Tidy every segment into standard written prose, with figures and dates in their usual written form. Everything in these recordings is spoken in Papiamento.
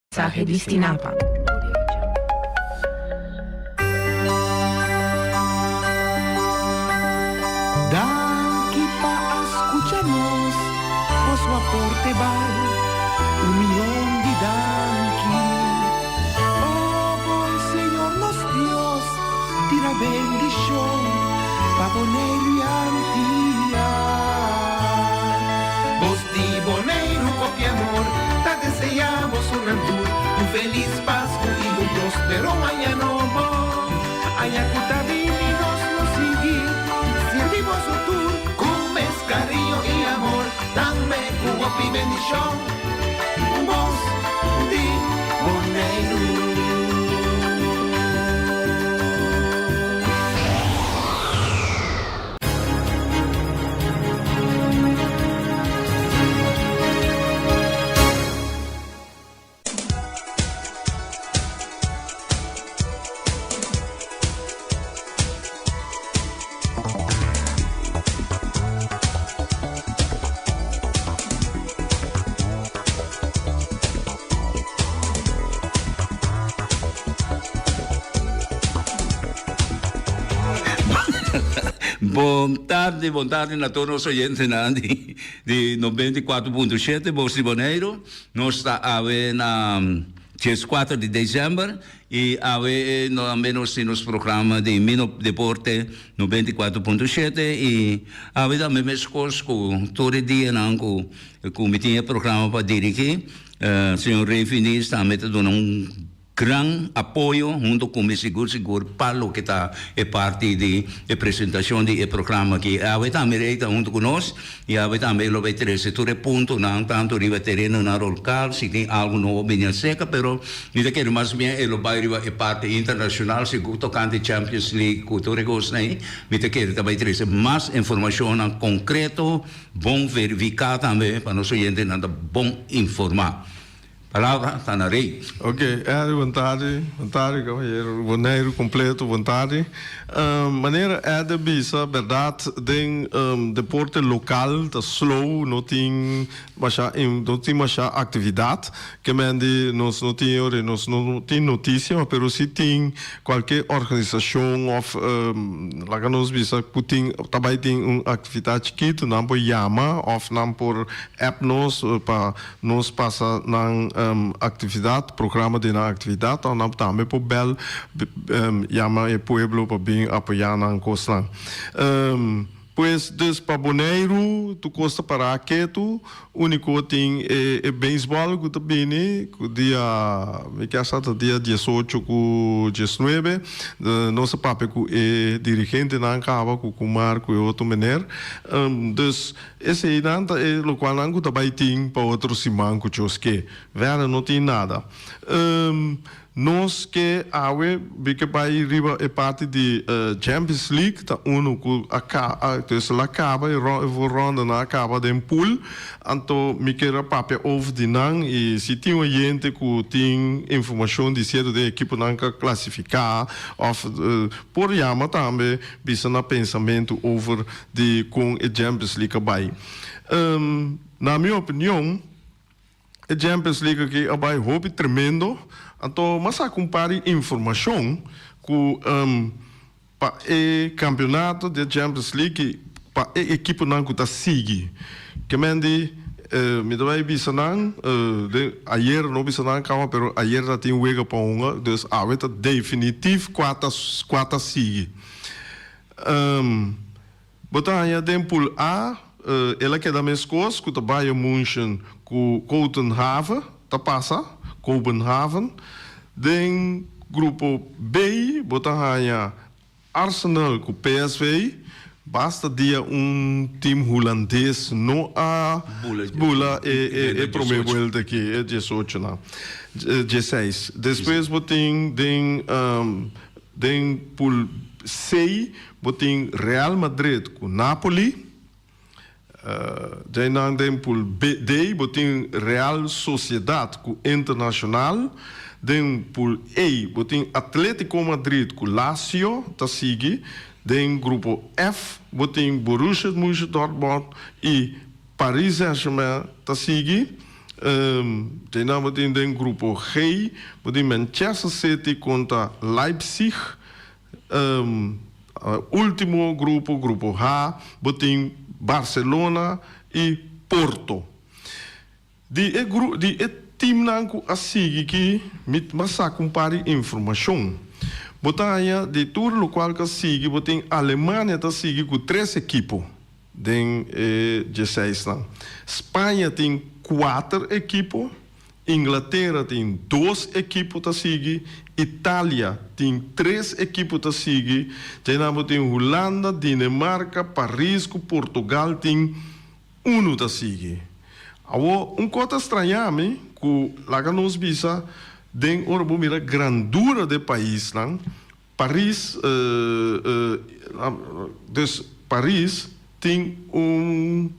Mensahe di Stinapa. Danki pa a scucha nos, boso aporte bal un miyon di danki. O bon Señor nos Dios, tira bendicion pa Boneiru y Antia. Bos di Boneiru kopi amor ta deseá boso nan tur un felis Pasku i un prospero aña nobo. Aña ku ta bini nos lo sigui sirbi boso tur ku mes kariño i amor, tambe ku hopi bendishon. Bos di Boneiru. Bon tardi, bon tardi na tur nos oyentenan di di 94.7 Bos di Boneiru. Nos ta awe na 14 di december y awe no tambe nos tin nos programa di Mino Deporte 94.7 y awe tambe mescos cu tur e dianan cu cu mi tin e programa pa dirigi, señor Rey Finis tambe ta duna un Gran apoyo hunto cu mi sigur sigur pa loke ta e parti di e presentacion di e programa aki. Awe tambe Rey ta hunto cu nos y awe tambe e lo bay trece tur e puntonan tanto riba e terenonan local si tin algo nobo bini acerca pero mi ta kere mas bien e lo bay riba e parti internacional sigur tocante Champions League cu tur e cosnan ey mi ta kere ta bay trece mas informacionnan concreto bon verifica tambe pa nos oyentenan ta bon informa. Palabra ta na Rey. Ok, Eddy, bon tardi. Bon tardi, caballero. Boneiru completo, bon tardi. Manera Eddy a bisa, berdad den deporte local ta slow, no tin masha, no tin masha actividad. Ke men di nos no tin ora nos no tin noticia, pero si tin cualke organisacion of laga nos bisa cu tin ta bay tin un actividad chikito, nan por yama of nan por app nos pa Nos pasa nan actividad, programa di nan actividad, of nan tambe por bel yama e pueblo pa bin apoya nan cosnan. Pues, dus pa Boneiru tur cos ta para ketu, unico tin e e baseball cu ta bini cu dia, mi kier sa ta dia diesocho cu diesnuebe, nos a papia cu e dirigentenan caba cu Kumar cu e otro meneer, dus Eseinan ta e lokualnan ku ta bai tin pa otro siman ku Dios ke. Verder no tin nada. Nos ke awe bi ke bai riba e parti di Champions League ta unu ku a ka dus el a kaba e voorrondenan a kaba den pool anto mi ker a papia over di nan i si tin oyente ku tin informashon di sierto den ekiponan ku a klasifiká òf por yama tambe bisa na pensamentu over di kon e Champions League a bai. Na mi opinion e Champions League aki a bai hopi tremendo, anto m'a saka un par di informashon ku pa e kampeonato di e Champions League pa e ekiponan ku ta sigui. Ke men di mi ta bai bisa nan den ayer no bisa nan kaba pero ayer ta tin wega pa hunga dus awe ta definitif kua ta kua ta sigui. Bo ta haña den Pool A, el a keda meskos ku ta Bayern München ku Kotenhaven ta pasa, Kopenhaven. Den grupo B bo ta haña Arsenal ku PSV. Basta dia un team hulandes no a bula e prome buelta aki, e diesocho nan, dieseis. Despues bo tin den. Den pool C bo tin Real Madrid ku Napoli. Djainan den pool D bo tin Real Sociedad ku Internacional. Den pool E bo tin Atletico Madrid ku Lazio ta sigui. Den grupo F bo tin Borussia Mönchengladbach i Paris Saint-Germain ta sigui. Djeinan bo tin den grupo G, bo tin Manchester City kontra Leipzig. Ultimo grupo, grupo H, bo tin Barcelona i Porto. Di e gru di e teamnan ku a sigui ki mi a saka un par di informashon. Bo ta haña di tur lokual ku a sigui bo tin Alemania ta sigui ku tres ekipo den e dieseisnan. Spaña tin kuater ekipo, Inglatera tin dos ekipo ta sigui, Italia tin tres ekipo ta sigui, djainan bo tin Hulanda, Dinemarka, Paris ku Portugal tin Unu ta sigui. Awor, un kos ta strañá mi, ku laga nos bisa den ora bo mira grandura de paisnan, Paris, dus Paris tin un,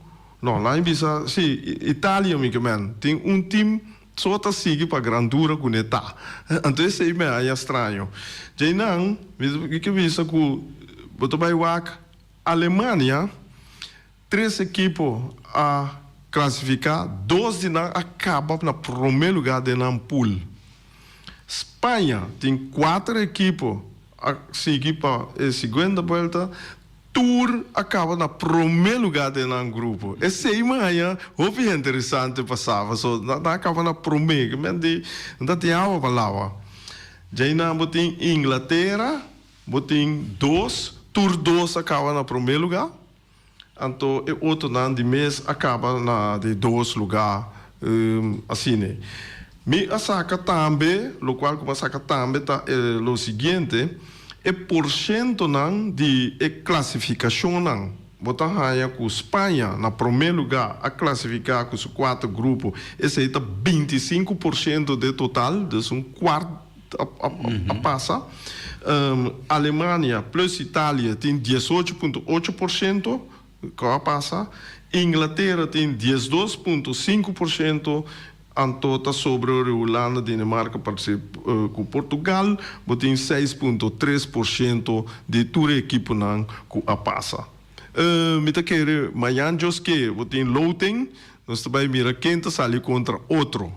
no, laga mi bisa, si, Italia mi ke men, tin un tim so ta sigui pa grandura ku ne ta. Anto esei mi a haña straño. Djeinan, mi ke bisa ku bo ta bai wak Alemania. Tres ekipo a klasifiká, dos di nan a kaba na promé lugá den nan pool. Spaña tin kuater ekipo a sigui pa e siguente buelta, tur a kaba na promé lugá den nan grupo. Esei mi haña hopi interesante pa sa, pasobra nan a kaba na promé, ke men di nan ta tin awa pa lawa. Djainan bo tin Inglatera, bo tin dos, tur dos a kaba na promé lugá. Anto e otronan di mes a kaba na di dos lugá asina. Mi a saka tambe, lokual ku mi a saka tambe ta lo siguiente, e porshentonan di e klasifikashonnan. Bo ta haña ku Spaña na promé lugá a klasifiká ku su kuater grupo, esei ta 25% de total, dus un kuart a pasa. Alemania plus Italia tin 18.8% ku a pasa. Inglatera tin 12.5%, anto ta sobre ora Hulanda, Dinamarka parse ku Portugal, bo tin 6.3% di tur e ekiponan ku a pasa. Mi ta kere mañan Dios ke bo tin loting, nos ta bai mira ken ta sali kontra otro.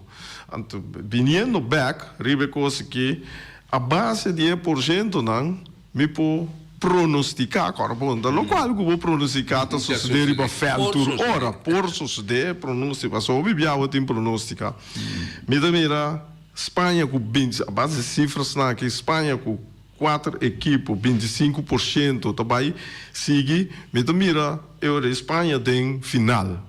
Anto biniendo bek riba e kos aki, a base di e porshentonan mi por pronostiká, kòrda bon, ta lokual ku bo pronostiká ta sosodé riba vèlt tur ora, por sosodé pronóstiko, pasobra hopi bia bo tin pronostiká. Mi ta mira Spaña ku binti, a base di sifrasnan aki, Spaña ku Kuater ekipo, 25%, ta bai sigui. Mi ta mira e ora di Spaña den final.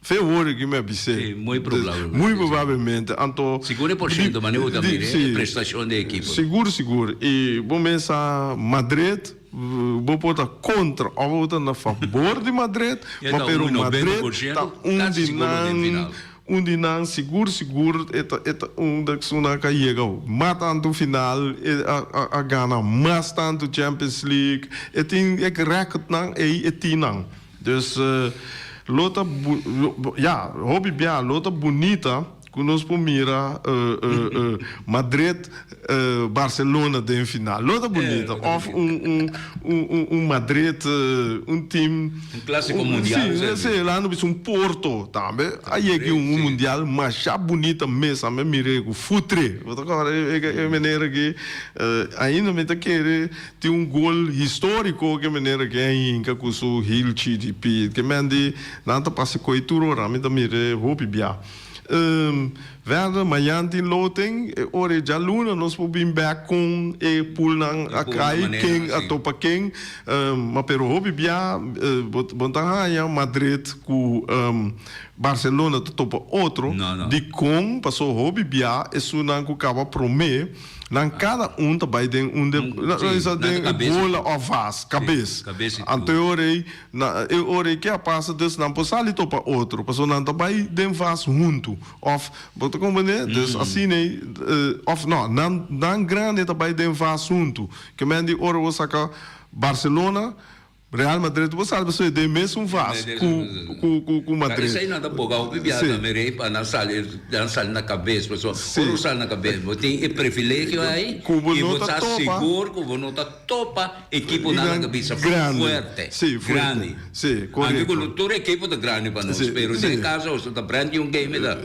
Fe worde ki mi a bis'é. Sí, muy probablemente. Muy probablemente. Anto. Sigur e porshento, manera bo ta mira e prestashon di e ekipo. Sigur, sigur. I bo mesa Madrid, bo por ta kontra òf bo ta na fabor di Madrid, ma pero Madrid ta un di nan. Un di nan sigur sigur e ta e ta un di esunnan ku a yega mas tantu final, e a a gana mas tantu Champions League, e tin e rèkòrtnan ei e tin nan. Dus lo ta ya hopi bia lo ta bunita ku nos por mira Madrid Barcelona den final. Lo ta bunita òf un un un un Madrid un team. Un clásico mundial. Sí, sí, laat nos bisa un Porto tambe a yega un mundial masha bunita mes. Ami a mira ku Futre. Bo ta kòrda e manera aki? Ainda mi ta kere tin un gol historico ku e manera aki a hinka ku su hilchi di pie. Ke men di nan ta pasa koe tur ora. Ami ta mira hopi bia. Verder, mañan tin loting, e ora e djaluna nos por bin bek con e poolnan a cay, ken a topa ken. Ma pero hopi bia bo ta haña Madrid cu Barcelona ta topa otro, dicon? Paso hopi bia esunnan cu caba prome, Nan kada un ta bai den un de den e bola of vas, kabes. Anto e ora ei, e ora ei ke a pasa dus nan por sali topa otro, pasobra nan ta bai den vas huntu. Of, bo ta komprendé? Dus asina ei, of no, nan nan grandi ta bai den vas huntu. Ke men di ora bo saka Barcelona. Real Madrid bo sali pasobra den mesun vas ku ku ku ku Madrid. Esei nan ta boga hopi bia tambe rei pa nan sali nan sali na kabes pasobra ora bo sali na kabes bo tin e privilegio ei i bo sa sigur ku bo no ta topa ekiponan nan ta bisa fuerte grandi anke ku no tur ekipo ta grandi pa nos pero den e kaso ta brand new game e ta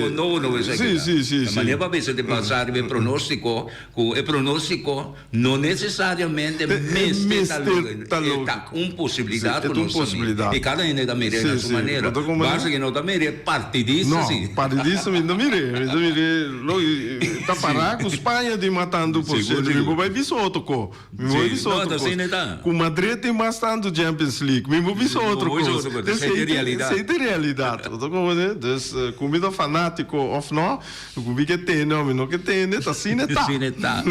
un nobo nobo esaki ta manera pa bisa di basa riba e pronostiko ku e pronostiko. No necesariamente mester ta loke, e ta un posibilidad cu nos ta mira. Y cada hende ta mir'é na su manera. Basta cu no ta mir'é partidista si. No, partidista mi no ta mir'é. Mi ta mir'é lo ta para cu Spaña tin mas tantu por ciento. Mi por bay bisa otro co. Mi por bay bisa otro cos. Cu Madrid tin mas tantu Champions League. Mi por bisa otro cos. Esey ta e realidad. Bo ta comprende? Dus cu mi ta fanatico of no. Ku mi ke tende o mi no ke tende, ta asina e ta. Asina e ta.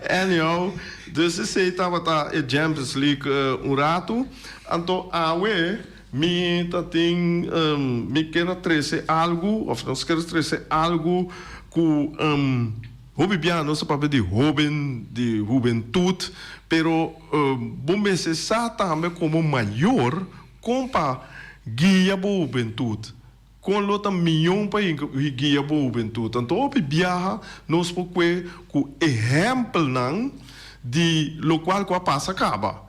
Anyhow, dus esei tabata e Champions League un ratu. Anto awe mi ta tin, mi kier a trese algu, of nos kier a trese algu ku hopi bia nos ta papia di hoben, di hubentut, pero bo mester sa tambe komo mayor kon pa guia bo hubentut. Kon lo ta mion pa guia bo hubentut? Anto hopi biaha nos por kue ku ehèmpelnan di lokual ku a pasa kaba.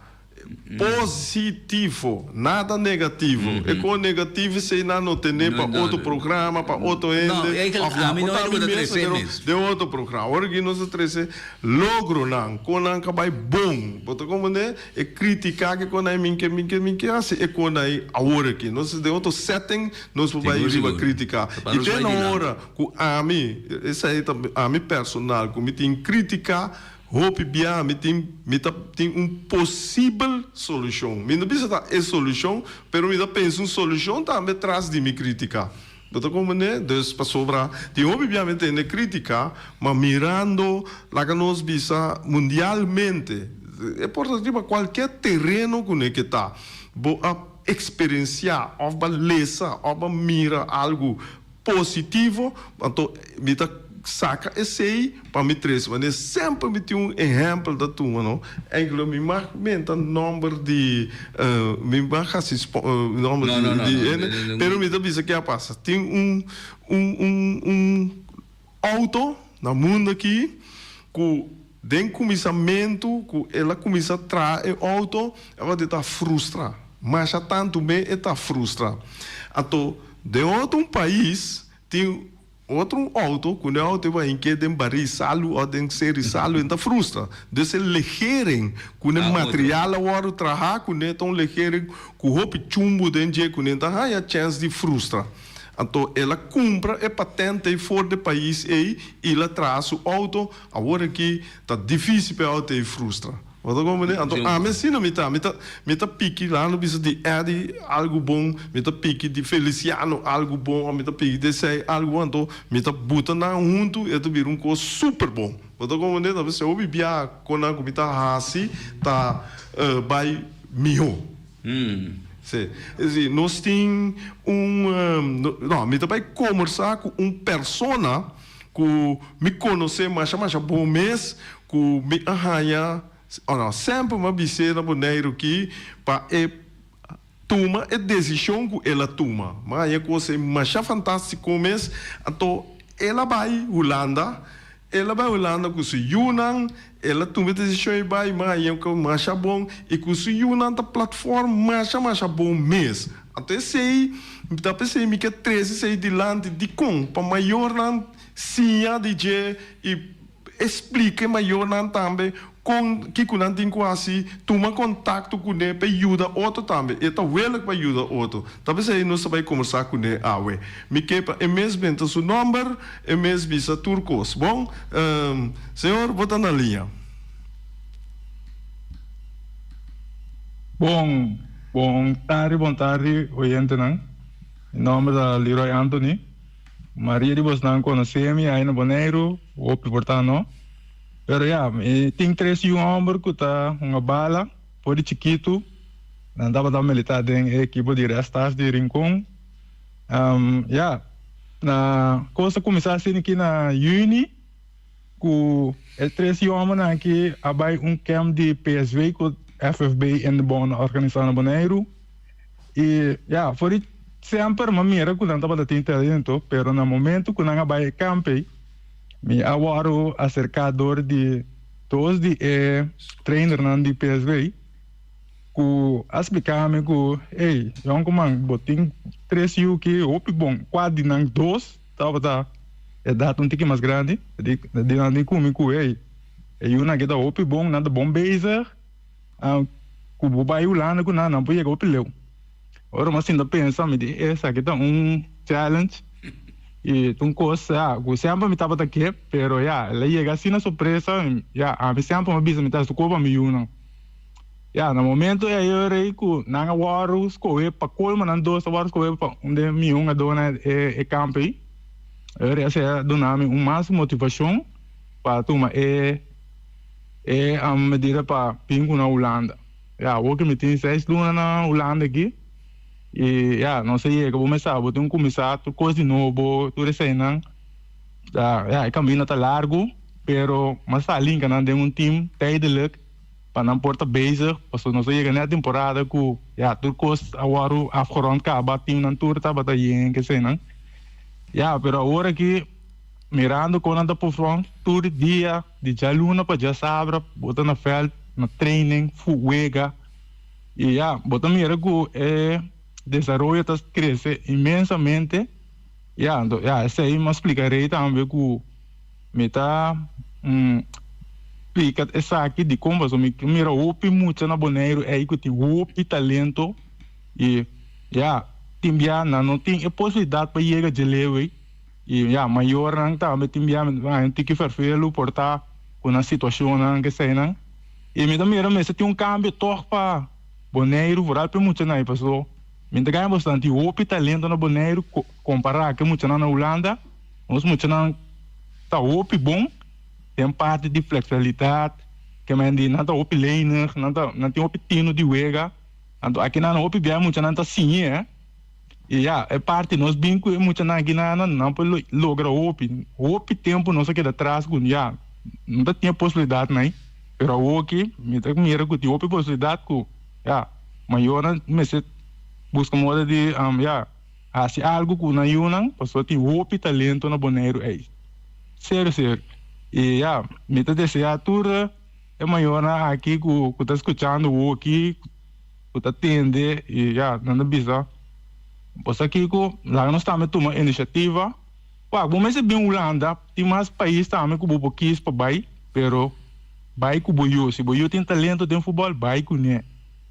Positivo, nada negativo. E kon negativo esei nan no tene pa otro programa, pa otro hende, òf nan por ta mi mes, pero den otro programa. Ora aki nos a trese logronan, kon nan ka bai bon. Bo ta komprendé? E critica ke kon ai min ke min ke min ke hasi e kon ai awor aki. Nos den otro setting nos por bai riba critica. I te na ora ku ami, esei ta ami personal, ku mi tin critica hopi bia mi tin mi ta tin un posibel solushon. Mi no bisa ta e solushon, pero mi ta pensa un solushon tambe tras di mi critica. Bo ta comprende? Dus pasobra tin hopi bia mi tende critica, ma mirando laga nos bisa mundialmente, e por ta riba cualkier tereno cu ne ke ta, bo a experiencia of bo a lesa of bo a mira algo positivo, anto mi ta saca esey pa mi trece. Wanneer semper mi tin un ehempel ta tuma no, eigenlijk mi mag menta nomber di mi mag haci nomber di hende, pero mi ta bisa ke a pasa. Tin un un un un auto na mundo aki cu den cuminsamentu cu el a cuminsa traha e auto e ta frustra, masha tantu me e ta frustra. Anto den otro un pais tin Otro un auto cu ne auto e bai hinke den bari salu of den seri salu en ta frustra. Dus e legering cu ne material a wordo traha cu ne ta un legering cu hopi chumbo den dje cu ne ta haya chens di frustra. Anto el a cumpra e patent ey for de pais ey y el a traha su auto. Awor aki ta dificil pa e auto ey frustra. Bo ta comprende? Anto ami asina mi ta. Mi ta mi ta piki lando bisa di Eddy algu bon, mi ta piki di Feliciano algu bon, of mi ta piki di esei algu bon. Anto mi ta buta nan huntu e ta bira un kos super bon. Bo ta comprende? Ta p'esei hopi bia kon nan ku mi ta hasi ta bai mihó. Sí. Es decir, nos tin un, no, mi ta bai kombersá ku un persona ku mi konosé masha masha bon mes, ku mi a haña, o no, semper mi a bis'é na Boneiru ki pa e tuma e desishon ku el a tuma. Mi a haña kos ei masha fantástiko mes. Anto el a bai Hulanda, el a bai Hulanda ku su yunan, el a tuma e desishon ei bai, mi a haña ku masha bon i ku su yunan ta platform masha masha bon mes. Anto esei, mi ta p'esei mi ke trese esei dilanti. Dikon? Pa mayornan siña di dje i esplika e mayornan tambe kon kiko nan tin ku hasi, tuma kontakto kuné pa e yuda otro tambe. E ta welig pa yuda otro. Ta p'esei nos ta bai kombersá kuné awe. Mi ke pa e mes benta su nòmber, e mes bisa tur kos. Bon, señor, bo ta na liña. Bon, Bon tardi, bon tardi oyentenan. Mi nomber ta Leroy Anthony. Maria di bosnan conoce mi ai na Boneiru, hopi por ta no. Pero ya, mi tin tres yu homber cu ta hunga bala for di chikitu. Nan tabata milita den e ekipo di Red Stars di Rincon. Ya, na cos a cuminsa asina aki na juni. Ku e tres yu hòmbernan aki a bai un kèmp di PSV ku. FFB in de Bon a organisá na Boneiru. I ya, for di semper mi a mira ku nan tabata tin talento, pero na momento ku nan a bai e kamp ei, mi a wòrdu aserká dor di dos di e trainernan di PSV ku a splika mi ku, Ey, yònkuman, bo tin tres yu ki hopi bon, kua di nan dos tabata edat un tiki mas grandi, di nan di ku mi ku, Ey, e yunan aki ta hopi bon, nan ta bon bezig. Ku bo bai Hulanda ku nan, nan por yega hopi leu. Ora mi a sinta pensa, mi di esaki ta un challenge i ta un kos ya ku semper mi tabata ke, pero ya el a yega asina sorpresa, ya ami semper mi a bisa mi ta hasi koba mi yunan. Ya na momento ei ora ei ku nan a wòrdu skohe pa kolmo nan dos a wòrdu skohe pa un den mi hungadónan e kampo ei, ora ei a duna mi un mas motivashon pa tuma e. E medida pa bin ku na Hulanda. Ya, awor ku mi tin seis luna na Hulanda aki i ya, nos a yega bo mester bo tin ku kuminsá tur kos di nobo, tur eseinan. Ta, ya, e kaminda ta largu, pero mas ta linka nan den un team tijdelijk pa nan por ta bezig, pasobra nos a yega na e temporada ku ya, tur kos a wòrdu afgerond kaba, teamnan tur tabata yen keseinan. Ya, pero awor aki. Mirando kon nan ta perform tur dia di djaluna pa djasabra bo ta na veld na training fu wega y ya bo ta mira cu e desaroyo ta crece inmensamente ya anto ya esey mi a splica Rey tambe cu mi ta splica esaki dicon pasobra mi mira hopi mucha na Boneiru ey cu tin hopi talento y ya tin bia nan no tin e posibilidad pa yega dje leu ey. I ya, mayornan tambe tin bia un tiki ferfelu por ta ku nan situashonnan keseinan. I mi ta mira mester tin un kambio tòg pa Boneiru, foral pa e muchanan ei paso mi ta gaña bastante tin hopi talento na Boneiru kompará ku e muchanan na Hulanda. Nos muchanan ta hopi bon den parti di fleksibilidat, ke men di nan ta hopi lenig, nan ta nan tin hopi tino di wega. Anto akinan hopi bia e muchanan ta siñ'e. I ya, e parti nos bin ku e muchanan aki na nan, nan por logra hopi. Hopi tempu nos a keda tras ku ya, no ta tin e posibilidat mai, pero awoki mi ta mira ku tin hopi posibilidat ku ya, mayornan mester buska moda di ya, hasi algu ku nan yunan pasobra tin hopi talento na Boneiru ei. Serio serio. I ya, mi ta desea tur e mayornan aki ku ta skuchando awoki. Ku ta tende i ya nan ta bisa, Bo sa kiko, laga nos tambe tuma inisiativa. Wak, bo mester bin Hulanda, tin mas pais tambe ku bo por kis pa bai, pero bai ku bo yu. Si bo yu tin talento den futbòl, bai kuné.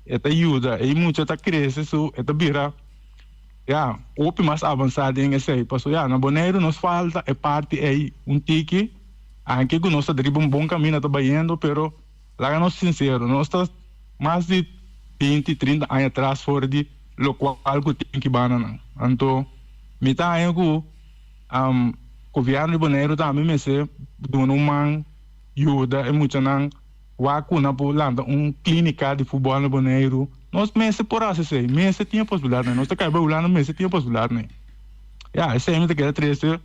E ta yuda, e mucha ta krese su, e ta bira ya hopi mas avansá den esei. Pasobra ya na Boneiru nos falta e parti ei un tiki, anke ku nos ta riba un bon kaminda ta bayendo, pero. Laga nos sincero, nos ta mas di binti, trinta aña atras for di locual cu tin ki bananan. Anto mi ta haña cu gobierno di Boneiru tambe mester duna un man yuda e muchanan wak cu nan por lanta un clinica di futbol na Boneiru. Nos mester por haci esey, mester tin e posibilidadnan. Nos ta cay bay Hulanda mester tin e posibilidadnan. Ya, esey mi ta keda trece.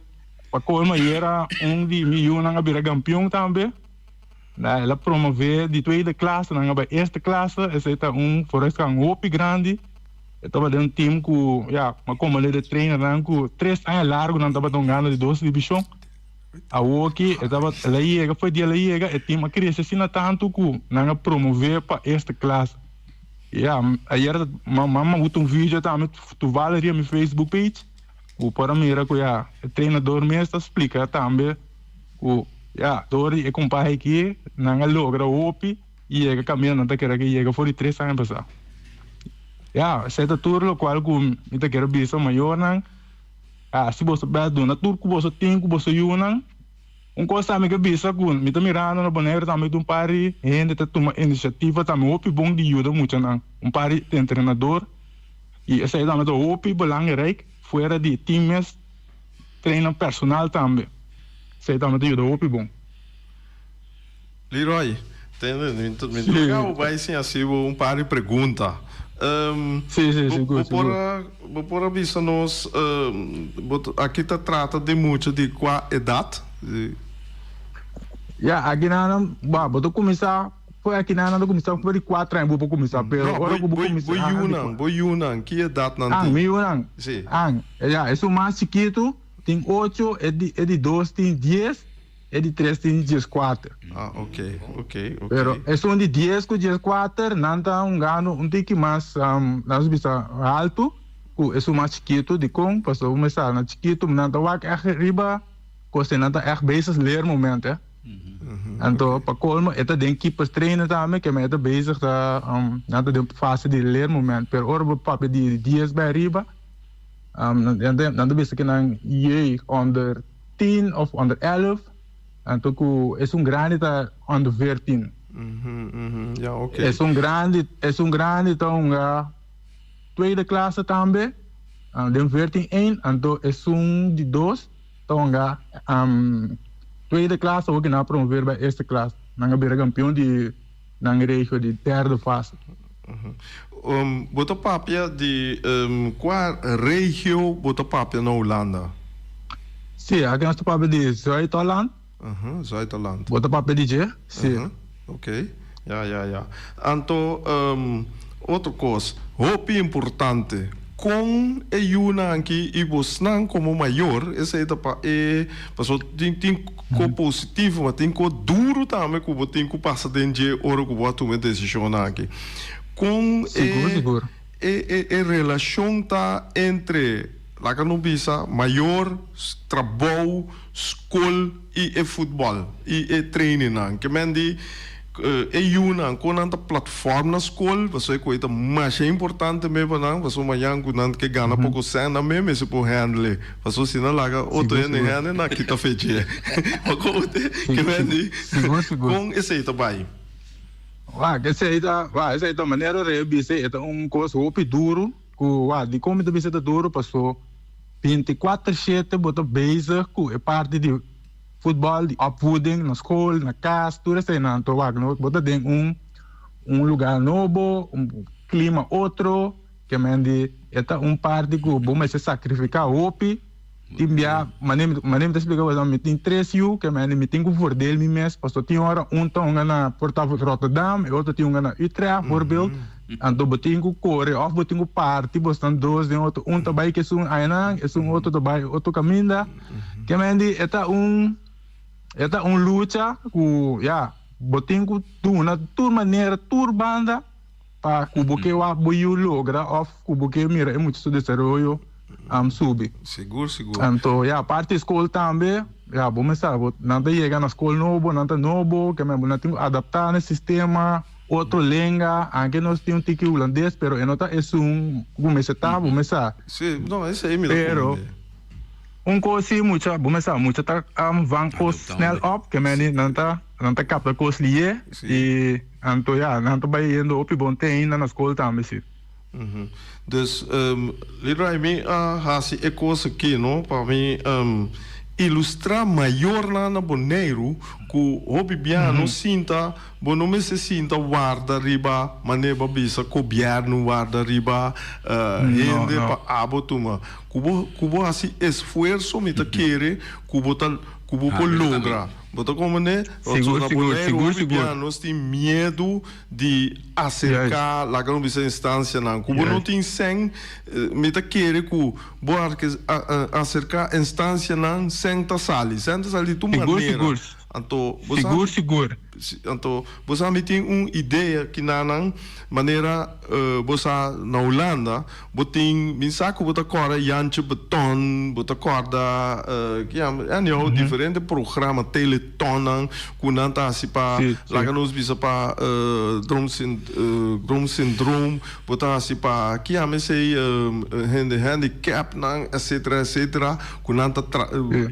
Pa colmo ayera un di mi yunan a bira campeon tambe. Na el a promové di tweede klase nan a bai eerste klase, esei ta un vooruitgang hopi grandi. E tabata den un team ku ya m'a komand'é de trainernan ku tres aña largu nan tabata hungando di dos divishon. Awoki e tabata el a yega for di el a yega e team a krese asina tantu ku nan a promové pa eerste klase. Ya ayer m'a m'a buta un video tambe toevallig riba mi Facebook page ku por a mira ku ya e trainador mes ta splika tambe. Ku ya, dor di e kompahe aki nan a logra hopi i yega kaminda nan ta kere ke yega for di tres aña pasá. Ya, esei ta tur lokual ku mi ta kere bisa mayornan, hasi boso bèst, duna tur ku boso tin ku boso yunan. Un kos tambe ke bisa ku mi ta mirando na Boneiru tambe ta un par di hende ta tuma inisiativa tambe hopi bon di yuda muchanan, un par di entrenador i esei tambe ta hopi belangrijk fuera di tin mes. Trainer personal tambe. Esei tambe ta yuda hopi bon. Leroy, tende, mi ta mi ta laga bo bai sin hasi bo un par di pregunta. Sí, sí, Bo sigur, bo por sigur. a bo por a bisa nos bo ta aki ta trata di mucha di kua edat? Ya, aki nan, bo ta kuminsá. Foi aki nan nan ta kuminsá for di kuater aña bo por kuminsá pero No, ora bo ku bo bo kuminsá bo ah di yunan, bo yunan, ki edat nan An, tin? mi yunan. Sí. An, ya, esun mas chikitu tin ocho, e di e di dos tin dies, e di tres tin dieskuater. Ah, ok, ok, ok. Pero esun di dies ku dieskuater nan ta hungando un tiki mas, laat bisa haltu ku esun mas chikitu. Dikon? Pasobra bo mester sa nan chikitu nan ta wak ègt riba kos nan ta ègt bezig leermoment, hè. Anto pa colmo e ta den keepers trainer tambe ke men e ta bezig ta nan ta den fase di leermoment pero ora bo papia di dies bay ariba nan ta bisa ke nan jeugd onder tien of onder elf anto ku esun grandi ta onder veertien. Esun grandi esun grandi ta hunga tweede klasse tambe den veertien een anto esun di dos Ta hunga tweede klas awor ki nan a promover bai eerste klas. Nan a bira kampion di nan regio di derde fase. Bo ta papia di kua regio bo ta papia na Hulanda? Si, aki nos ta papia di Zuid-Holland. Zuid-Holland. Bo ta papia di dje? Si. Ok, ya ya ya. Anto otro kos hopi importante, kon e yunan aki i bosnan komo mayor, esei ta pa e pasobra tin tin ko positivo ma tin ko duru tambe ku bo tin ku pasa den dje ora ku bo a tuma e desishonnan aki. Kon e e e relashon ta entre laga no bisa mayor, trabou, skol i e futbòl i e trainingnan. Ke men di e yunan kon nan ta platform na skol pasobra e koe ta masha importante me pa nan pasobra mañan ku nan ke gana poko sèn nan me mester por handle pasobra si nan laga otro hende handle nan a kita fechi pa kote ke men di kon esei ta bai. Wak esei ta wak esei ta manera rei a bisa e ta un kos hopi duru ku wak dikon mi ta bisa ta duru paso. Binticuater shete bo ta bezig cu e parti di futbal, di opvoeding na school, na cas, tur eseinan. Anto wak no bo ta den un un lugar nobo, un clima otro, ke men di e ta un parti cu bo mester sacrifica hopi. Tin bia, mane mane mi ta splica bo mi tin tres yu, ke men di mi tin cu voordeel mi mes, pasobra tin ora un ta hunga na por ta Rotterdam, e otro tin hunga na Utrecht, voorbeeld. Anto bo tin ku kore òf bo tin ku parti bosnan dos den otro. Un ta bai ku esun ainan, esun otro ta bai otro kaminda. Ke men di e ta un e ta un lucha ku ya bo tin ku duna tur manera, tur banda pa ku bo ke wak bo yu logra òf ku bo ke mira e mucha su desaroyo subi. Sigur, sigur. Anto ya parti skol tambe ya bo mester sa nan ta yega na skol nobo, nan ta nobo, ke men nan tin ku adaptá na e sistema. Otro lenga, anke nos tin un tiki hulandes, pero e no ta esun ku mester ta, bo mes sa. Sí, no, esei mi ta Pero, komprendé. un kos sí mucha, bo mes sa, mucha ta van kos snel op, ke men di nan ta, nan ta kapta kos lié, Sí. i anto ya, nan ta bai yendo hopi bon te ainda na skol tambe sí. Dus, Leroy, mi a hasi e kos aki, no, pa mi ilustrá mayornan na Boneiru ku hopi bia no sinta, bo no mester sinta warda riba, manera bo a bisa, gobièrnu warda riba hende pa abo tuma. Ku bo, ku bo hasi esfuerso mi ta kere ku bo ta, ku bo por logra. Bo ta komprendé? Sigur, Pasobra na sigur, Boneiru sigur, hopi sigur. bia nos tin miedu di aserká laga no bisa instansianan ku bo no tin sèn, mi ta kere ku bo aserká instansianan sèn ta sali, sèn ta sali di tur Sigur, manera. sigur. Anto bo sa Sigur, sigur. anto bo sa mi tin un idea kinanan manera bo sa na Hulanda Bo tin bin sa ku bo ta kòrda Jantje Beton, bo ta kòrda anyhow diferente programa, teletonnan ku nan ta hasi pa laga nos bisa pa droomsyndroom, bo ta hasi pa ki yama esei hende handicapnan etcetera etcetera ku nan ta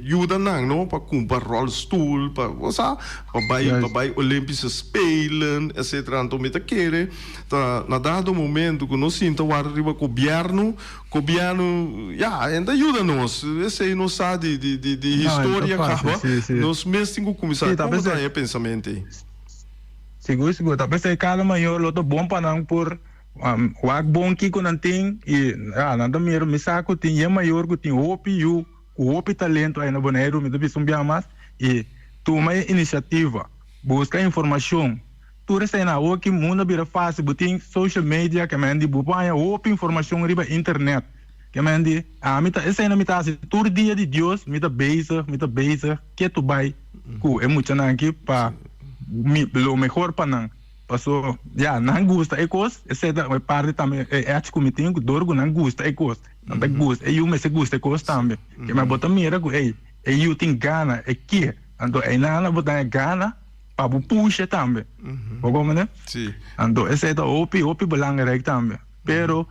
yuda nan no pa kumpra rolstoel pa bo sa pa bai pa bai Olympische Spelen etcetera anto mi ta kere Ta na dado momento cu nos sinta warda riba gobierno, gobierno ya e ta yuda nos, esey nos sa di di di di historia caba, nos mes tin cu cuminsa. Como ta e pensamento ey? Sigur sigur, ta pesey cada mayor lo ta bon pa nan por wak bon kico nan tin y ya nan ta mira mi sa cu tin yen mayor cu tin hopi yu cu hopi talento ay na Boneiru mi ta bisa un biaha mas y tuma e iniciativa, busca informacion. Tur esei na awo ki mundo a bira fácil, bo tin social media ke men di bo por haña hopi informashon riba internet. Ke men di ami ta esei na mi ta hasi tur dia di Dios mi ta bezig, mi ta bezig ketu bai ku e muchanan aki pa mi lo mehor pa nan. Paso ya nan gusta e kos, esei ta e parti tambe e edge ku mi tin ku dor ku nan gusta e kos. Nan ta gusta, e yu mester gusta e kos tambe. Ke men bo ta mira ku ey e yu tin gana, e ke. Anto einan bo ta haña gana. Pa bo pusha tambe. Bo comprende? Sí. Anto esei ta hopi, hopi belangrijk tambe. Pero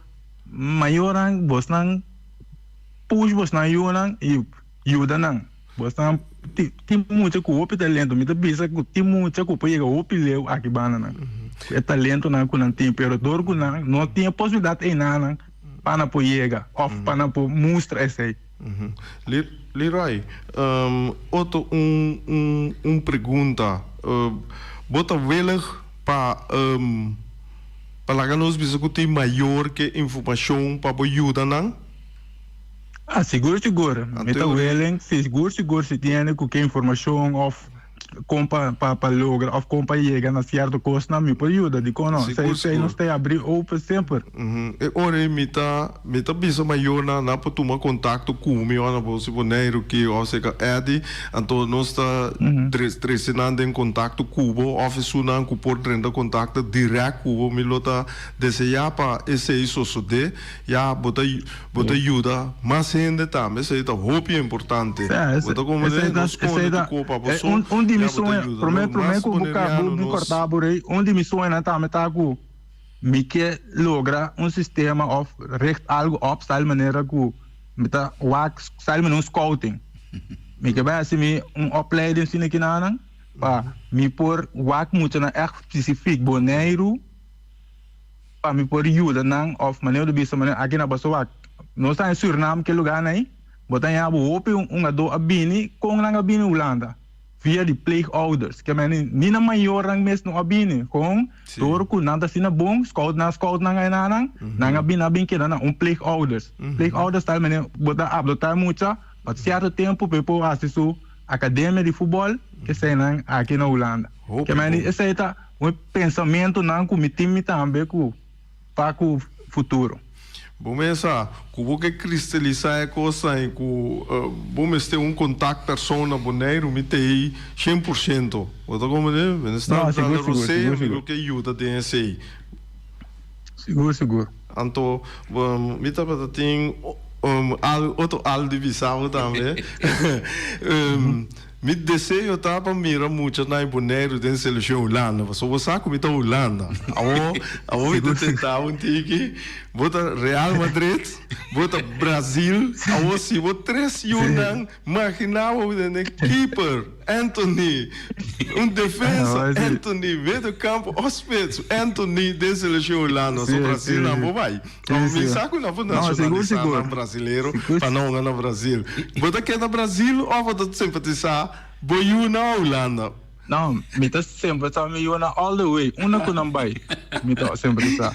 mayornan, bosnan push bosnan yunan y yuda nan. Bosnan tin mucha cu hopi talento. Mi ta bisa cu tin mucha cu por yega hopi leu aki banda nan. Cu e talentonan cu nan tin. Pero dor cu nan no tin e posibilidad einanan pa nan por yega of pa nan por mustra esei. Leroy, otro un un un pregunta. Bo ta willig pa pa laga nos bisa ku tin mayor ke informashon pa bo yuda nan? Ah, sigur sigur. Mi ta willing, sigur sigur si tin hende ku ke informashon òf kon pa pa pa logra of kon pa yega na cierto cosnan mi por yuda dikon no Sigur, esei esei nos sigur. ta abri open semper. E ora ei mi ta mi ta bisa mayornan nan por tuma kontakto ku mi ora bo si Boneiru ki òf seka Eddy anto nos ta tres trese nan den kontakto ku bo òf esunnan ku por drenta kontakto dirèkt ku bo mi lo ta deseá pa esei sosodé ya bo ta Bo ta yuda mas hende tambe, esei ta hopi importante. Bo ta komprende? No skonde tu kopa bo so, ya bo ta yuda. Promé No, promé mas ku bo ka boneriano bo nos. kòrta bo rei, un di mi soñonan tambe ta ku mi ke logra un sistema òf richt algu òp tal manera ku mi ta wak tal manera un scouting. Mi ke bai hasi mi un opleiding asina kinanan pa mi por wak muchanan ègt spesifik Boneiru. Pa mi por yuda nan of manera di bisa manera aki na boso wak nos ta en Surinam ke lugar nan bo ta haña bo hopi un ado a bini kon nan a bini Hulanda via di pleegouders ke meni ni nan mayornan mes no a bini kon door ku nan ta asina bon scout nan scout nan aina nan nan a bini a bin keda na un pleegouders pleegouders tal manera bo ta adopta e mucha pa cierto tempo pa e por hasi su academia di futbol esei nan aki na Hulanda ke meni esei ta Un pensamentunan ku mi tin mi tambe ku pa ku futuro. Bo mesa ku bo ke kristalisá e kosnan i ku bo mester un kontak person na Boneiru mi ta ei 100%. Bo ta komprendé? Mi no sta No, entrando sigur, sigur, rosea, sigur, mi sigur. lo ke yuda den esei. Sigur, sigur. Anto mi tabata tin al otro al di bisa bo tambe. Mi deseo ta pa mira mucha na e Boneiru den seleccion Hulanda, pasobra bo sa cu mi ta Hulanda. Awor, awor mi ta tenta un tiki, bo ta Real Madrid, bo ta Brazil, awor si bo tres yunan, magina bo den e keeper, Anthony, un defensa, Anthony, medio campo of spits, Anthony den seleccion Hulanda, so Brazil nan bo bay. Awor mi sa cu nan por nacionalisa nan Brasilero pa nan hunga na Brazil. Bo ta keda Brazil of bo ta simpatisa bo yu na Hulanda? No, mi ta simpatisa mi yu na all the way, unda cu nan bay mi ta simpatisa.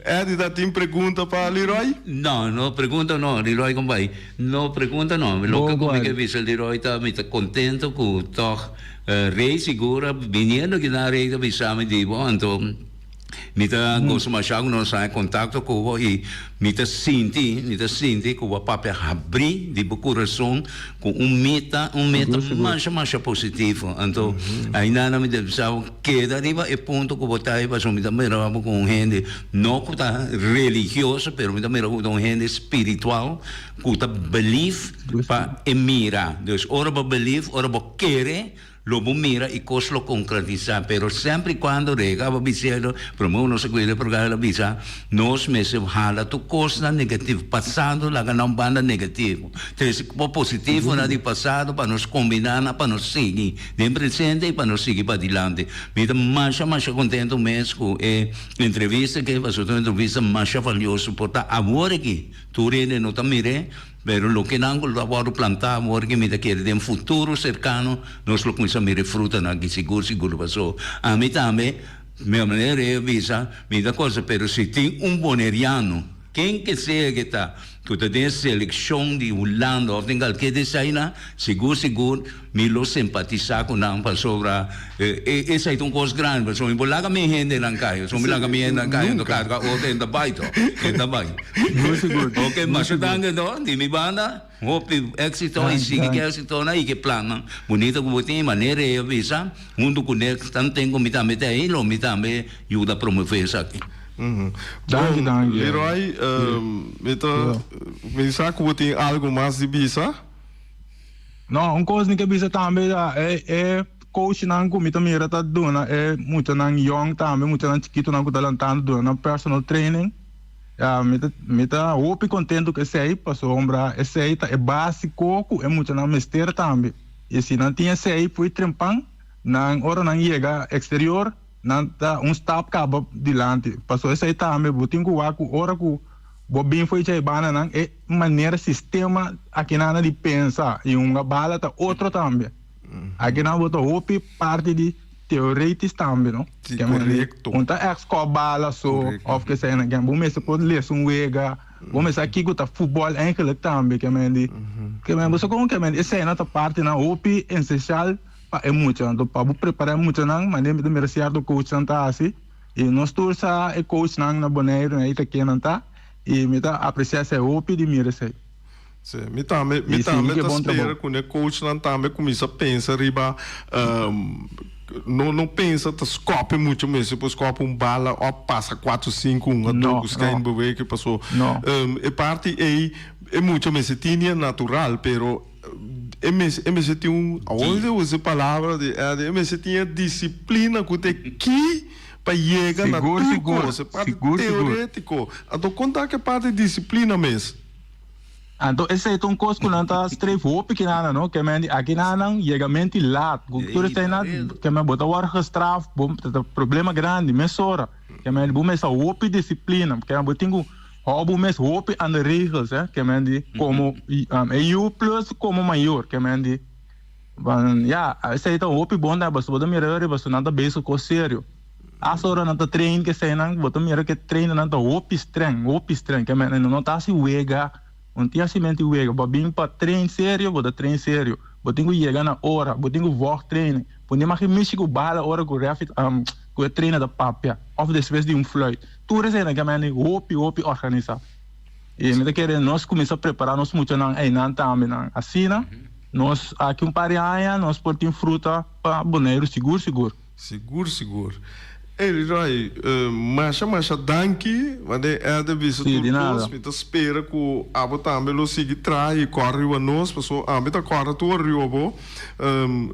Eddy ta tin pregunta pa Leroy? No, no pregunta no, Leroy con bay. No pregunta no, loke cu mi ke bisa Leroy ta mi ta contento cu toch Rey sigur a biniendo aki nan Rey ta bisa mi di bo anto. Mi ta gosa masha ku nos haña kontakto ku bo i mi ta sinti, mi ta sinti ku bo a papia habrí di bo kurason ku un meta, un meta masha masha positivo. Anto ainda mi ta bisa bo keda riba e punto ku bo ta ei pasobra mi ta mira bo ku un hende no ku ta religioso pero mi ta mira ku ta un hende spiritual ku ta belief pa e mira. Dus ora bo belief, ora bo kere. Lo bo mira i kos lo konkretisá, pero semper i kuando rega bo bis'el, promé ku nos a kuida e programa el a bisa, nos mester hala tur kosnan negativo, pasado laga na un banda negativo, trese bo positivonan di pasado pa nos kombiná nan pa nos sigui den presente i pa nos sigui padilanti. Mi ta masha masha kontento mes ku e entrevista aki, pasobra ta un entrevista masha valioso, por ta awor aki tur hende no ta mir'é, Pero loke nan ku lo a wòrdu plantá awor ke mi ta kere den futuro serkano nos lo kuminsá mira e frutanan aki sigur sigur paso ami tambe mi manera e a bisa mi ta cosa pero si tin un boneriano ken ke sea ke ta. ku ta den selekshon di Hulanda òf den kalker di eseinan, sigur sigur mi lo simpatisá ku nan pasobra esei ta un kos grandi pasobra mi por laga mi hendenan kai, pasobra mi laga mi hendenan kai anto karga otro hende ta bai tò, hende ta bai. Sigur sigur. Oke, masha danki anto di mi banda. Hopi éxito y sigui ki éxitonan y ki plannan bunito ku bo tin y manera e a bisa hunto ku ne tanten ku mi tambe ta ahí lo mi tambe yuda promove esaki. Danki Bon, danki. Leroy, mi ta pensa ku bo tin algo mas di bisa. No, un kos mi ke bisa tambe ta e e coachnan ku mi ta mira ta duna e muchanan yong tambe, muchanan chikitonan ku ta lantando duna nan personal training. Ya, mi ta, mi ta hopi contento cu esey, pasobra esey ta e basico cu e muchanan mester tambe. Y si nan tin esey fo'i trempan, nan ora nan yega exterior, nan ta un stap caba dilanti. Pasobra esey tambe bo tin cu wak cu ora cu bo bin fo'i djay banda nan, e manera, sistema akinan di pensa y hunga bala ta otro tambe. Akinan bo ta hopi parti di Teoretisch tambe no. Si, korekto. Un ta ègt skòp bala so òf ke sea na ken. Bo mester por lesa un wega. Bo mester sa kiko ta futbòl eigenlik tambe ke men di. Ke men bo sa kon ke men esei nan ta partinan hopi esensial pa e mucha. Anto pa bo prepará e muchanan manera mi ta mira sierto coachnan ta hasi i nos tur sa e coachnan na Boneiru na ita kennan ta i mi ta apresiá esei hopi di mira esei. Sí, mi tambe, mi I sigui tambe ke ta bon spera trabou. ku ne coachnan tambe kuminsa pensa riba no no pensa ta skopi mucho mes, por skopi un bala òf pasa kuatro sinku un a No, dor ku skèin no, bewege paso no. e parti ei e mucha mester tin e natural pero e mes e mester tin un awor Guia. ta usa e palabra di Eddy e mester tin e disiplina ku ta e ki pa yega na Sigur, tur sigur, kos e parti sigur, sigur. teoretiko anto konta ku e parti disiplina mes. Anto esei ta un kos ku nan ta streef hopi kinanan no, ke men di akinanan yegamenti laat, ku tur Ei, eseinan parel. ke men bo ta wòrdu gestraf, bo ta ta problema grandi mesora, ke men di bo mester hopi disiplina, ke men bo tin ku hou bo mes hopi aan de regels he, ke men di komo e yu plus komo mayor, ke men di ban ya esei ta hopi bon tambe pasobra bo ta mira riba su nan ta bezig kos serio. Hasta ora nan ta train keseinan bo ta mira ke trainernan ta hopi streng, hopi streng. Ke men nan no ta hasi wega, no tin hasimenti wega. Bo a bin pa train serio, bo ta train serio. Bo tin ku yega na ora, bo tin ku vòg training. Bo no mag mishi ku bala ora ku ref ku e trainer ta papia òf despues di un fluit. Tur eseinan ke men hopi hopi organisá. I mi ta kere nos kuminsá prepará nos muchanan einan tambe nan. Asina nos aki un par di aña nos por tin fruta pa Boneiru sigur sigur. Sigur sigur. Ey Leroy, masha masha danki, wanneer Ed a bisa Sí, tur di nada. kos, mi ta spera ku abo tambe lo sigui traha i kòrda riba nos, paso ami ta kòrda tur riba bo,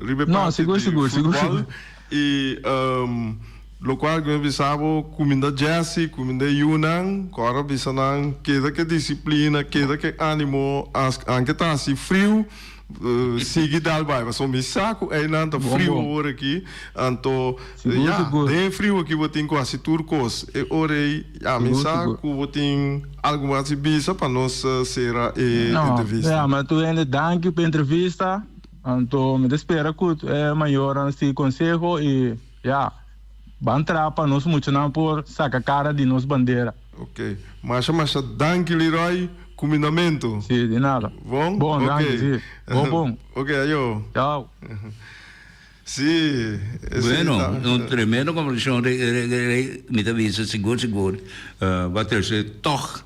riba e No, parti sigur di sigur, sigur futbòl sigur. i lokual ku mi a bisa bo, kuminda Jessy, kuminda e yunan, kòrda bisa nan keda ku e disiplina, keda ku e ánimo, anke ta hasi friu, Sigui dal bai pasobra mi sa ku einan ta Bon friu bon. awor aki anto Sigur ya sigur. den e friu aki bo tin ku hasi tur kos e ora ei ya mi Sigur sa sigur. ku bo tin algu mas di bisa pa nos sera e No, entrevista. ya ma tur hende danki pa e entrevista anto mi ta spera ku e mayornan sigui konseho i ya ban traha pa nos muchanan por saka kara di nos bandera. Ok masha masha danki Leroy. Kumindamentu. Sí, di nada. Bon? Bon, Ok. danki, sí. Bon, bon. Ok, ayo. Chao. Sí, esei Bueno, ta. un tremendo conversacion, re, re, re, mi ta bisa sigur, sigur, uh, ba trece toch,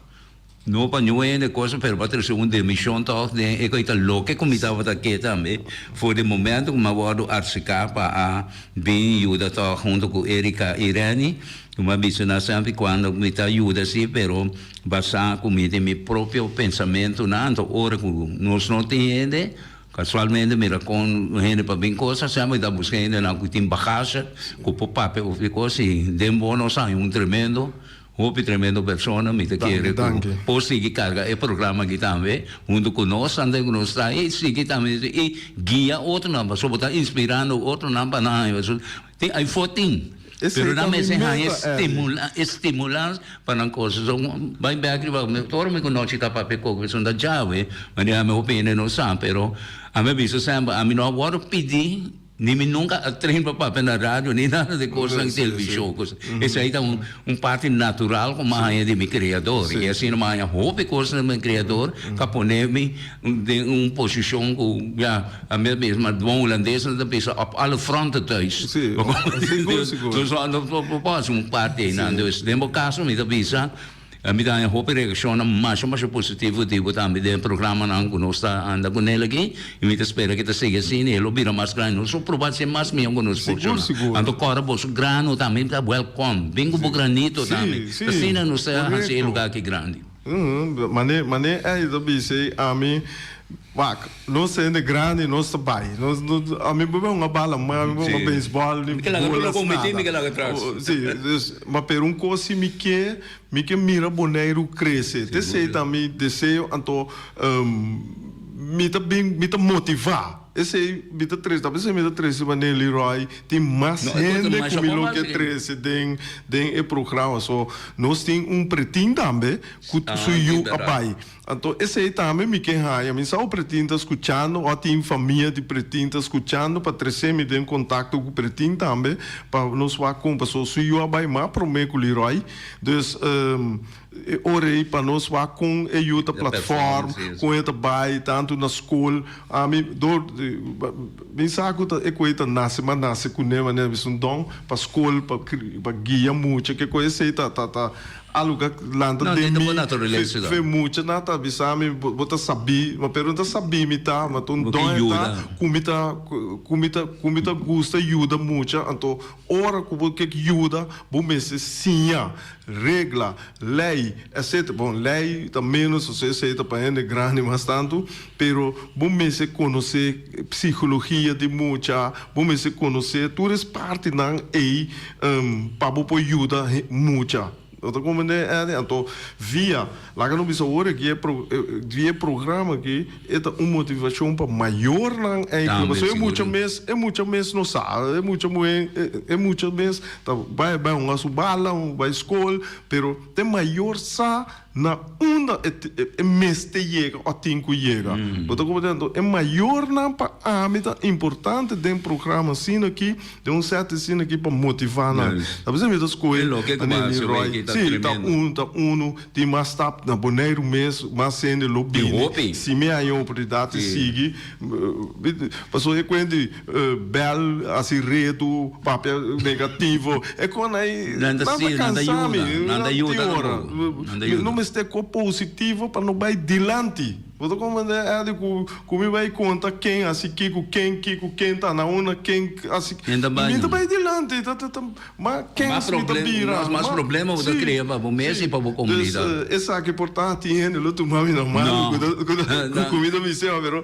no pa niun hende cosa, pero ba trece un demision toch den e koe ta loke ku mi tabata ke tambe, for di momento ku mi a wordo acerca pa a bin yuda toch hunto ku Erika i Renny, Mi a bisa nan semper cuando mi ta yuda si, pero basa cu mi tin mi propio pensamentonan, anto ora cu nos no tin hende, casualmente mira con hende pa bin cosa, semper mi ta busca hendenan cu tin bagage, cu por papia of di cos, y den bo nos haña un tremendo, hopi tremendo persona, mi ta kere cu por sigui carga e programa aki tambe, hunto cu nos, tanto cu nos ta, y sigui tambe y guia otronan, pasobra bo ta inspirando otronan pa nan haña, Tin ai for tin. Esei Pero ta nan mi mester haña meta, Eddie. estimula, estimulans pa nan cosa. So, bai bek riba mi, tur mi ku nochi ta papia koko, esun ta djawe, manera mi hopi hende no sa, pero ami a bisa semper, ami no a wòrdu pidi. Ni mi nunca a train pa papia na radio ni nada di cosnan television cos. Esey ta un un parti natural cu mi a haña di mi creador. Y asina mi a haña hopi cosnan di mi creador cu a pone mi den un posicion cu ya a mi a bisa ma bon hulandesnan ta bisa op alle fronten thuis. Dus no por haci un parti eynan. Dus den bo caso mi ta bisa. Mi ta haña hopi reakshonnan masha masha positivo di bo tambe den e programanan ku nos ta anda ku nel aki i mi ta spera ku e ta sigui asina i e lo bira mas grandi. Nos lo proba haci mas mihó ku nos por shona. Anto kòrda boso grano tambe ta wèlkòm. Bin ku bo granito tambe. Asina nos ta hasi e lugá aki grandi. Mane mane ei ta bisa ei ami wak nos ta hende grandi nos ta bai nos ami bo bai hunga bala man mi bai hunga beisbòl ni bolas nada si dus ma pero un kos si mi ke mi ke mira Boneiru krese te esei ta mi deseo anto mi ta bin mi ta motivá esei mi ta trese ta p'esei mi ta trese manera Leroy tin mas hende ku mi lo ke trese den den e programa so nos tin un pretin tambe ku su yu a bai anto esei tambe mi ke haña mi sa o pretin ta skuchando o tin famia di pretin ta skuchando pa trese mi den kontakto ku pretin tambe pa nos wak kon paso su yu a bai mas prome ku Leroy dus E ora ei pa nos wak kon e yu ta platform, kon e ta bai tantu na skol. Ami dor di mi sa ku ta e ku ei ta nase, m'a nase kuné manera mi un don pa skol, pa pa guia mucha ke kos esei ta ta ta algu ku a lanta den mi fe mucha nan ta bisa mi bo ta sabí, ma pero no ta sabí mi ta, ma ta un don e ta ku mi ta ku mi ta ku mi ta gusta yuda mucha anto ora ku bo ke yuda bo mester siña. Regla, lei, etc. Bon, lei ta menos, osea esei ta pa hende grandi mas tantu, pero bo mester konosé psikologia di mucha, bo mester konosé tur es partinan ei pa bo por yuda mucha. Bo ta komprendé, Eddie? Anto via, laga nos bisa awor aki e via e programa aki e ta un motivashon pa mayornan eikel, pasobra e mucha mes, e mucha mes no sa, e mucha muhé, e mucha mes Ta bai bai hunga su bala, bai skol, pero te mayor sa na unda e mester yega o tin ku yega. Bo ta comprende? Anto e mayornan pa ami ta importante den programa asina aki, den un set asina aki pa motiva nan. Ta p'esei mi ta skohe Anel Leroy. Si, ta un, ta unu, tin mas stap na Boneiru mes, mas hende lo bini. Si mi haña oportunidat di sigui, pasobra e kuent di. Bel hasi redu, papia negativo. E kon ei Nan ta nan ta sirbi, nan ta kansa mi. yuda, nan ta Nan yuda tin ora. tampoco. Nan ta yuda. No mester ko positivo pa no bai dilanti. Bo ta comprende Eddy ku ku mi bai konta ken hasi kiko, ken kiko, ken ta na unda, ken hasi. Ken ta bai Mi ta nan. bai dilanti. Ta ta ta ma Mas kens mi ta problem, bira. mas mas Ma problema bo ta si, krea pa bo mes si. i pa bo Dus komunidat. esaki por ta tin hende lo tuma mi na mano No. ku ta ku ta No. ku mi ta bis'e pero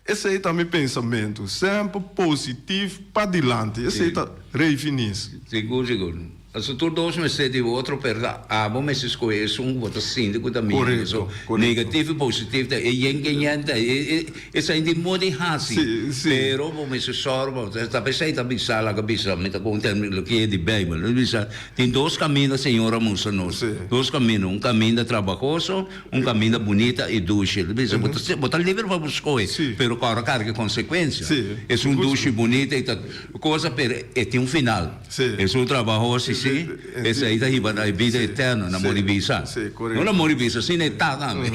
Esei ta mi pensamentu, semper positif padilanti, esei ta Rey Finis. Sigur, sigur. Pasobra tur dos mester di otro, pero ta abo mester skohe esun ku bo ta sinti ku ta mihó. Korekto, So, korekto. negatif i positif ta e yen ke yen ta e e esei tin moda di hasi. Sí, sí. Pero bo mester sòru pa bo ta p'esei ta bisa laga bisa mi ta konta loke e di Beibel. E bisa tin dos kaminda Señor a mustra nos. Sí. Dos kaminda, un kaminda trabahoso. Un kaminda bunita i dushi. Ta bisa, bo ta bo ta liber pa bo skohe, pero ku ora karga e konsekuensia. Esun dushi bunita i ta kosa, pero e tin un final. Esun trabahosi si, esei ta hiba na e bida eterno, na muri bisa. No na muri bisa, sino e ta tambe.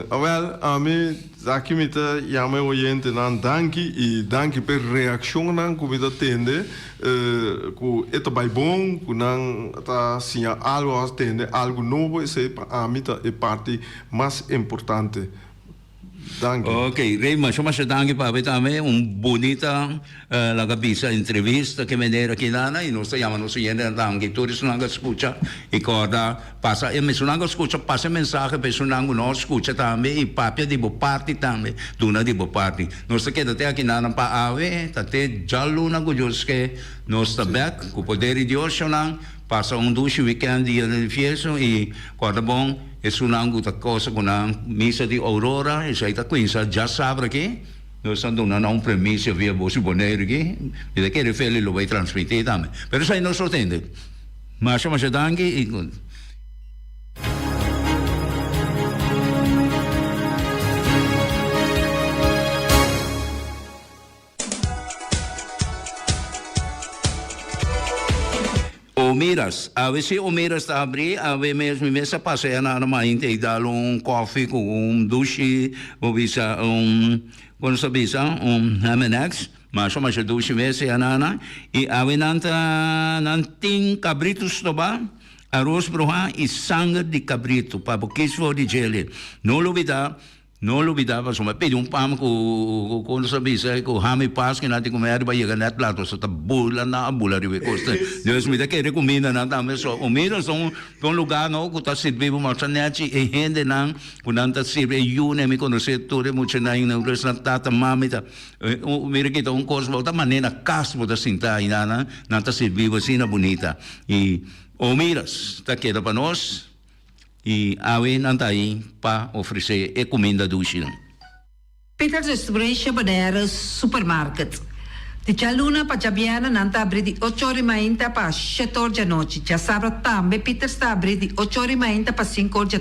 Awel, ami aki mi ta yama e oyentenan danki i danki p'e reakshonnan ku mi ta tende ku e ta bai bon, ku nan ta siña algu òf tende algu nobo, esei pa ami ta e parti mas importante. Danki. Ok, Rey, masha masha danki papi tambe, un bunita laga bisa entrevista ke manera kinana y nos ta yama nos oyentenan danki tur esunnan ku a skucha y kòrda pasa e esunnan ku a skucha pasa e mensahe pa esunnan ku no a skucha tambe y papia di bo parti tambe duna di bo parti. Nos ta keda te akinana pa awe ta te djaluna ku Dios ke nos ta bèk ku poder di Dios shownan pasa un dushi weekend dia di fiesta y kòrda bon. Esunnan ku ta kosa ku nan misa di Aurora, esei ta kuinsa djasabra aki. Nos ta duna nan un premisia via Bos di Boneiru aki. Mi ta kere Feli lo bai transmití tambe. Pero esei nos lo tende. Masha masha danki i. Omiras, awe si Omiras ta habrí, awe mes mi mes a pasa e na mainta i dal un koffie ku un dushi, bo bisa un, kon nos ta bisa, un ham and eggs, masha masha dushi mes e anana, i awe nan ta nan tin kabritu stobá, aros bruhá i sanger di kabritu pa bo kis for di djele. No lubidá. No lubida pasobra mi a pidi un pan ku ku nos a bisa ku ham i pas ku nan tin kume ariba yega net laat pasobra ta bula nan a bula riba e kos dus mi ta kere kuminda nan tambe so comida ta un ta un luga no ku ta sirbi bo masha nechi e hendenan ku nan ta sirbi e yunan mi konosé tur e muchanan nan pues nan tata mami ta mira kita un kos bo ta manera na kas bo ta sinta ayi nan nan ta sirbi bo asina bunita i Omiras ta keda pa nos. I awe nan ta ei pa ofresé e kuminda dushinan. Peter's Restauration Bonaire Supermarket. Di djaluna pa djabièrnè nan ta abrí di ocho or i mainta pa shete or djanochi. Djasabra tambe Peter's ta abrí di ocho or i mainta pa sinku or dja.